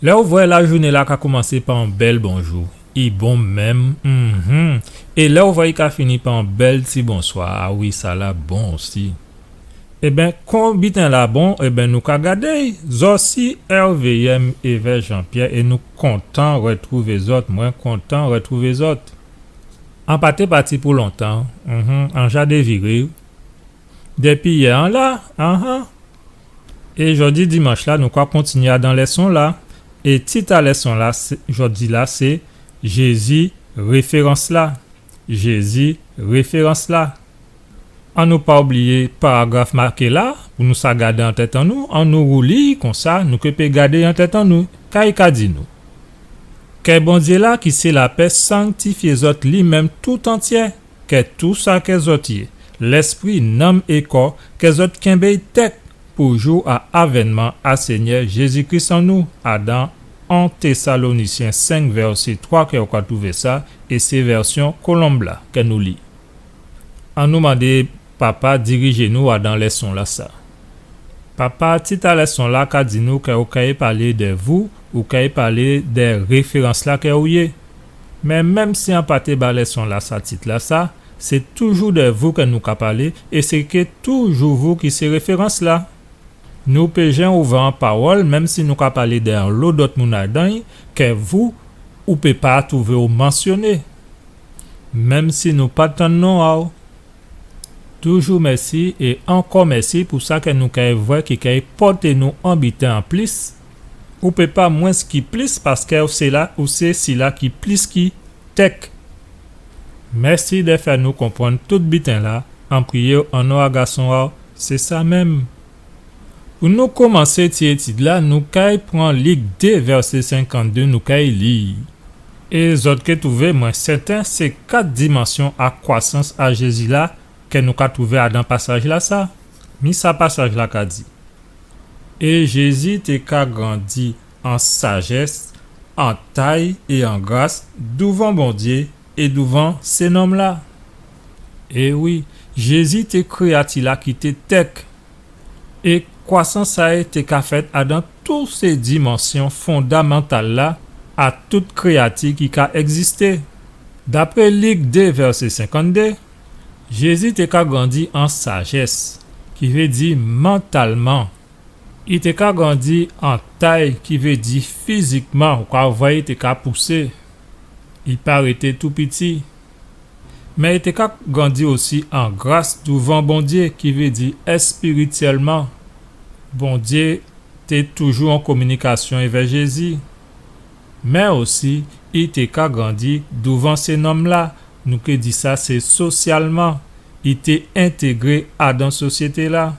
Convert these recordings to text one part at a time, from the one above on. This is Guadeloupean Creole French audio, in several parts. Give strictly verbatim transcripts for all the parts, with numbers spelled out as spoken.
Lè ou vwè lajouné-la ka koumansé pa on bèl bonjou, i bon menm, mhm. É lè ou vwè i ka fini pa on bèl ti bonswa, a wi, sa la bon osi. Ében, kon biten-la bon, ében, nou ka gadé-y, zòt si R V M évè Jean-Pierre, é nou kontan rètwouvé zòt, mwen kontan rètwouvé zòt. An pa té pati pou lontan, mhm, an ja déviré. Dépi yè an la, anhan. É jòdi dimanch-la, nou ka kontinyé adan lèson-la. É tit a lèson-la, sé, jòdi-la, sé Jézi référans-la. Jézi référans-la. Annou pa oubliyé paragraf maké-la, pou nou sa gadé an tèt an nou, annou wouli-y konsa, nou ké pé gadé-y an tèt an nou, ka i ka di nou. Kè Bondyé-la ki sé lapè sanktifyé zòt li menm tout antyé, kè tou sa kè zòt yé, lèspri, nanm é kò, kè zòt kenbé-y tèk pou jou a avènman a Sényè Jézi Kris an nou, adan En Tésalonisyen senk vèsé twa kè ou ka twouvé sa, é sé vèsyon Kolonb-la kè nou li. Annou mandé Papa dirijé nou adan lèson-lasa. Papa, tit a lèson-la ka di nou kè ou kay palé dè vou, ou kay palé dè référans-la kè ou yé. Mé menm si an pa té ba lèson-lasa tit-lasa, sé toujou dè vou kè nou ka palé, é sé ké toujou vou ki sé référans-la. Nou pé jen ouvè an pawòl, menm si nou ka palé dè anlo dòt moun adan-y, kè vou, ou pé pa twouvé-w mansyoné. Menm si nou pa tann non a-w. Toujou mèsi é ankò mèsi pou sa kè nou kay vwè ki kay pòté nou on biten an plis. Ou pé pa mwens ki plis paskè ou sé la, ou sé sila ki plis ki tèk. Mèsi dè fè nou konprann tout biten-la, an priyé-w an non a Gason a-w, sé sa menm. Pou nou koumansé ti étid-la, nou kay pran Lik dé vèsé senkanndé, nou kay li. É zòt ké twouvé, mwen sèten, sé kat dimansyon a kwasans a Jézi la kè nou ka twouvé adan pasaj-lasa. Mi sa pasaj-la ka di. É Jézi té ka grandi an sajès, an tay é an gras douvan Bondyé é douvan sé nonm-la. É wi, Jézi té kréyati-la ki té tèk. É kwasans sa-y té ka fèt adan tout sé dimansyon fondamantal-la a tout kréyati ki ka ègzisté. Dapré Lik dé vèsé senkanndé, Jézi té ka grandi an sajès, ki vé di mantalman. I té ka grandi an tay, ki vé di fizikman, ou ka vwè i té ka pousé. I pa rété tou piti. Mé i té ka grandi osi an gras douvan Bondyé, ki vé di èspirityèlman. Bondyé té toujou an kominikasyon èvè Jézi. Mé osi, i té ka grandi douvan sé nonm-la, nou ké di sa sé sosyalman, i té entégré adan sosyété-la.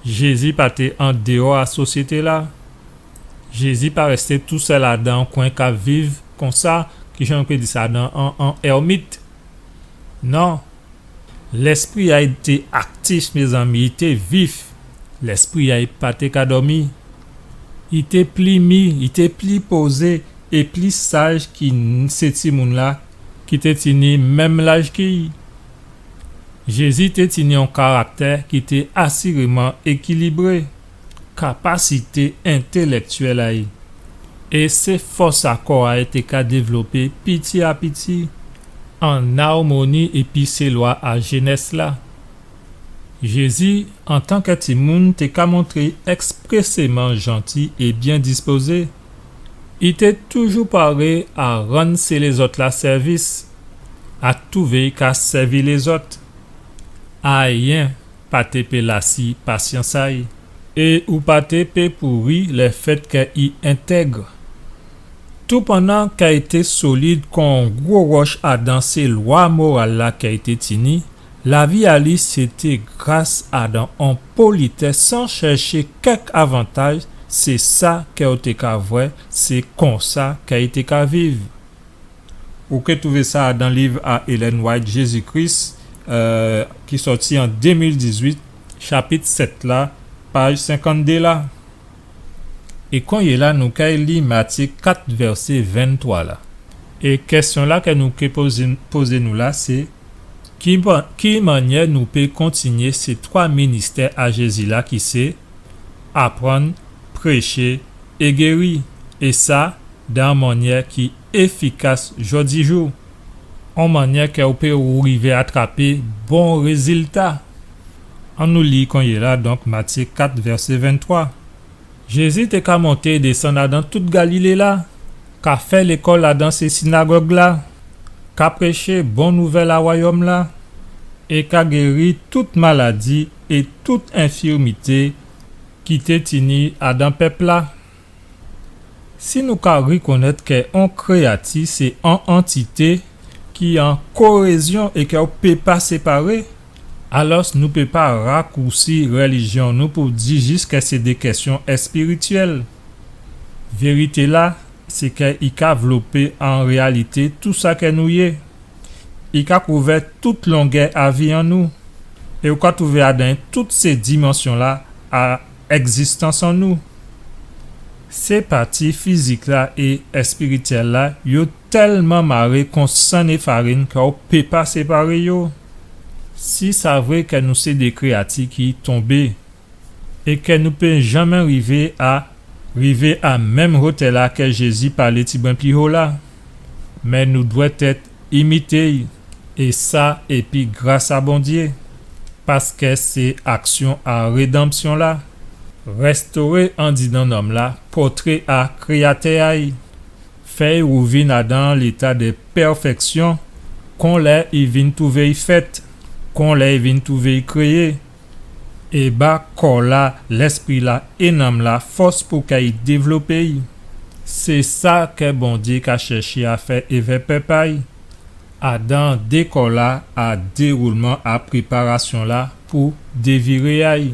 Jézi pa té andéwò a sosyété-la. Jézi pa rèsté tousèl adan on kwen ka viv konsa, kijan nou pé di sa, adan on, on èrmit. Non. Lèspri a-y té aktif, mézanmi, i té vif. Lèspri a-y pa té ka dòmi. I té pli mi, i té pli pozé é pli saj ki n-, sé timoun-la ki té tini menm laj ki-y. Jézi té tini on karaktè ki té asiréman ékilibré, kapasité entélèktyèl a-y. É sé fòs a kò a-y té ka dévlopé piti a piti. An armoni épi sé lwa a jénès-la. Jézi, antan kè timoun, té ka montré èksprèsèman janti é byen dispozé. I té toujou paré a rann sé lézòt-la sèvis, a twouvé i ka sèvi lézòt. Ayen pa té pé lasi pasyans a-y, é ou pa té pé pouri lèfèt kè i entèg. Toupandan kè i té solid kon on gwo wòch adan sé lwa moral-la kè i té tini, lavi a-li sété gras adan on politès san chèché kèk avantaj, sé sa kè ou té ka vwè, sé konsa kè i té ka viv. Ou ké twouvé sa dan liv a Ellen White, Jésus-Christ, euh, ki sòti an dé mil dizuit, chapit sèt la, paj senkanndé la. É konyéla, nou kay li Matyé kat, vèsé venntwa la. É kèsyon-la kè nou ké pozé, pozé nou la, sé, ki ban-, ki mannyè nou pé kontinyé sé twa ministè a Jézi la ki sé, aprann, préché é géri. é sa dan on mannyè ki éfikas jòdijou, on mannyè kè ou pé rivé atrapé bon rézilta. Annou li konyéla, donk, Matyé kat, vèsé venntwa. Jézi té ka monté é désann adan tout Galilé la, ka fè lékòl adan sé sinagòg la, ka préché bon nouvèl a wayòm la, é ka géri tout maladi é tout enfirmité ki té tini adan pèp la. Si nou ka rikonnèt kè on kréyati sé on antité ki an koézyon é kè ou pé pa séparé, alòs nou pé pa rakousi rèlijyon nou pou di jis kè sé dé kèsyon èspirityèl. Vérité la, sé kè i ka vlopé an réyalité tou sa kè nou yé. I ka kouvè tout longè a vi an nou. É ou ka twouvé adan tout sé dimansyon la a ègzistans an nou. Sé pati fizik la é èspirityèl la, yo tèlman maré kon sann é farin kè ou pé pa séparé yo. Si sa vré kè nou sé dé kréyati ki tonbé, é kè nou pé janmé rivé a, rivé a menm hotè la kè Jézi palé tibwen pli ho la. Mé nou dwèt èt imité'y, é sa épi gras a Bondyé, paskè sé aksyon a rédanmsyon la, rèstoré andidan nonm la pòtré a Kréyatè a'y, fè'y wouvin adan léta dè pèfèksyon, kon lè i vin twouvé'y fèt, kon lè i vin twouvé'y kréyé, é ba kò la, lèspri la é nanm la fòs pou kè i dévlopé'y. Sé sa kè Bondyé ka chèché a fè èvè pèp a'y, adan dékò la a déwoulman a préparasyon la pou déviré a'y.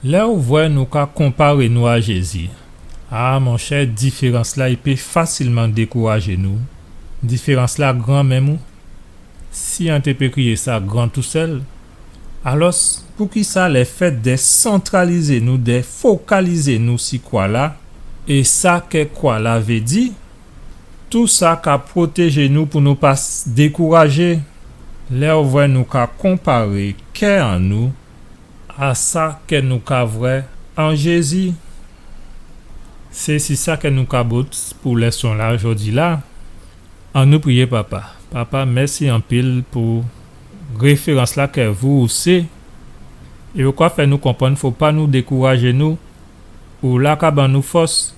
Lè ou vwè nou ka konparé nou a Jézi, a monchè, diférans la i pé fasilman dékourajé nou. Diférans la gran menm ou. Si an té pé kriyé sa gran tousèl, alòs, poukisa lèfèt dè santralizé nou, dè fokalizé nou si kwa la, é sa kè kwa la vé di, tou sa ka pwotéjé nou pou nou pa s-, dékourajé? Lè ou vwè nou ka konparé kè an nou a sa kè nou ka vwè an Jézi. Sé si sa kè nou ka bout pou lèson la jòdi la. Annou priyé, Papa. Papa, mèsi anpil pou référans la kè vou ou sé. É ou ka fè nou konprann fò pa nou dékourajé nou. Ou la ka ban nou fòs.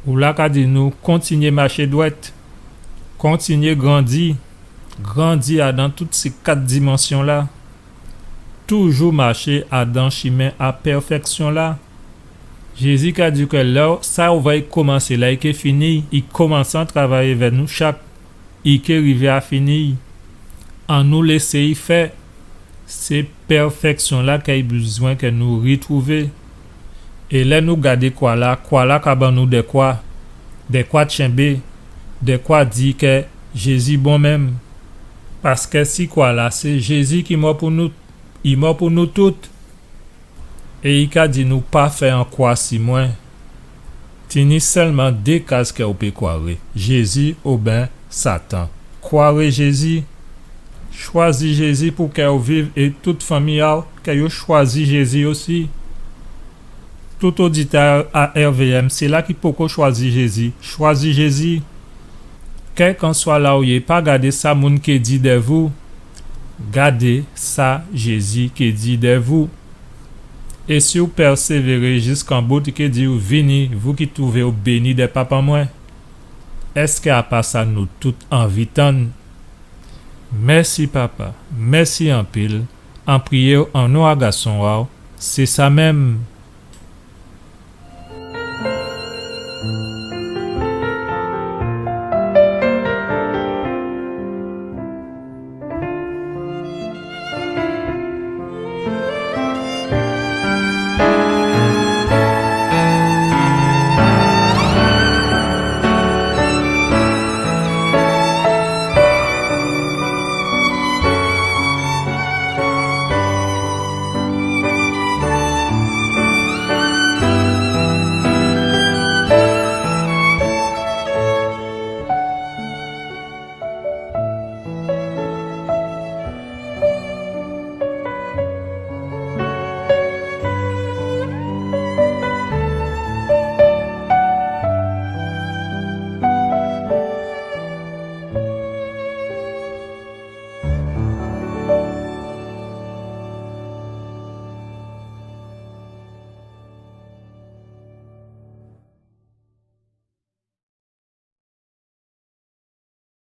Ou la ka di nou kontinyé maché dwèt. Kontinyé grandi. Grandi adan tout sé kat dimansyon la. Toujou maché adan chimen a pèfèksyon la. Jézi ka di kè lè sa ou vwè i komansé la, i ké fini, i komansé an travay èvè nou chak, i ké rivé a fini. Annou lésé'y fè. Sé pèfèksyon la kè i bizwen kè nou ritwouvé. É lè nou gadé kwa la, kwa la ka ban nou dèkwa, dèkwa tchenbé, dèkwa di kè Jézi bon menm. Paskè si kwa la sé Jézi ki mò pou nou, i mò pou nou tout. É i ka di nou pa fè an kwa si mwen. Tini sèlman dé kaz kè ou pé kwaré, Jézi oben Satan. Kwaré Jézi. Chwazi Jézi pou kè ou viv é tout fanmi a'w, kè yo chwazi Jézi osi. Tout oditè a R V M, sila ki poko chwazi Jézi, chwazi Jézi. Kèlkanswa la ou yé, pa gadé sa moun ké di dè vou. Gadé sa Jézi ké di dè vou. É si ou pèsévéré jiskanbout, i ké di'w vini, vou ki twouvé'w béni dè Papa mwen. Èskè a pa sa nou tout anvi tann? Mèsi, Papa. Mèsi anpil. An priyé'w an non a Gason a'w. Sé sa menm.